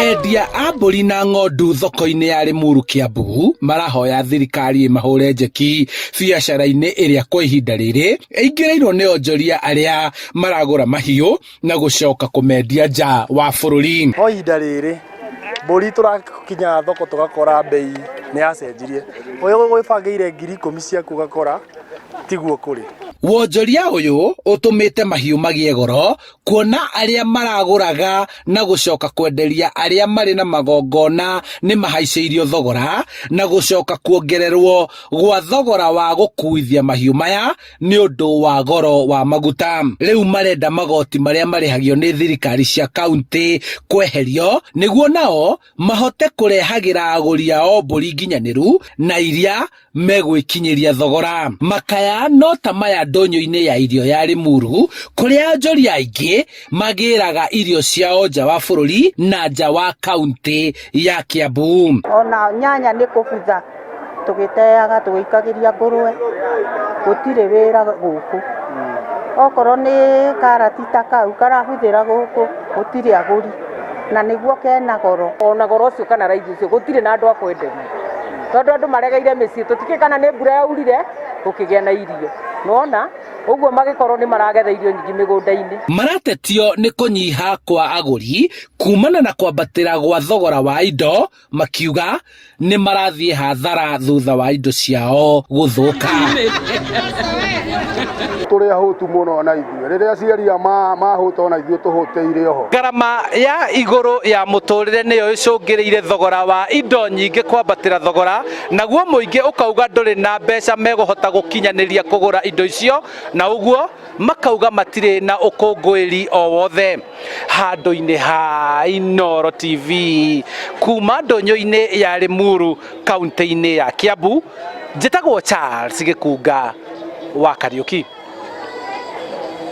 Endia a mbũri na ng'ondu thoko-inĩ ya Limuru Kiambu marahoya thirikari ĩmahũre njeki biacara-inĩ ĩrĩa kwa ihinda rĩrĩ ĩingĩrĩirwo nĩ onjoria arĩa maragũra mahiũ na gũcoka kũmendia nja wa bũrũri. No ihinda rĩrĩ mbũri tũrakinya thoko tũgakora mbei nĩ yacenjirie, ũrĩa gwĩbangĩire 10,000 ciaku ũgakora tiguo kũrĩ. Wonjoria ũyũ ũtũmĩte mahiũ magĩe goro kuona arĩa maragũraga na gũcoka kwenderia arĩa marĩ na magongona nĩ mahaicĩirio thogora na gũcoka kuongererwo gwa thogora wa gũkuithia mahiũ maya nĩ ũndũ wa goro wa maguta. Rĩu marenda magoti marĩa marĩhagio nĩ thirikari cia kauntĩ kweherio nĩguo nao mahote kũrehagĩra agũri ao mbũri nginyanĩru na iria megwĩkinyĩria thogora. Makaya no ta maya ndũnyũ-inĩ ya irio ya Limuru kũrĩa onjoria aingĩ magĩraga irio ciao nja wa bũrũri na nja wa kauntĩ ya Kiambu. Ona nyanya nĩ kũbutha tũgĩteaga tũgĩikagĩria ngũrwe, gũtirĩ wĩra gũkũ. Okorwo nĩ karati ta kau karabuthĩra gũkũ, gũtirĩ agũri na nĩguo kena goro. Ona goro ũcio kana raithi ũcio gũtirĩ na andũ a kwenderia tondũ andũ maregeire mĩciĩ tũtikĩũĩ kana nĩ mbura yaurire gũkĩgĩa na irio nĩwona ũguo magĩkorwo nĩ maragetha irio nyingĩ mĩgũnda-inĩ. Maratetio nĩ kũnyiha kwa agũri kumana na kwambatĩra gwa thogora wa indo makiuga nĩ marathiĩ hathara thutha wa indo ciao gũthũka. Tũrĩ ahũtu mũno na ithuĩ rĩrĩa aciari mahũta ona ithuĩ tũhũtĩire oho. Ngarama ya igũrũ ya mũtũrĩre nĩyo ĩcũngĩrĩire thogora wa indo nyingĩ kwambatĩra thogora, naguo mũingĩ ũkauga ndũrĩ na mbeca megũhota gũkinyanĩria kũgũra indo icio, na ũguo makauga matirĩ na ũkũngũĩri o wothe. Handũ-inĩ ha Inooro TV kuma ndũnyũ-inĩ ya Limuru kaunti-inĩ ya Kiambu, njĩtagwo Charles Gĩkunga wa Kariũki.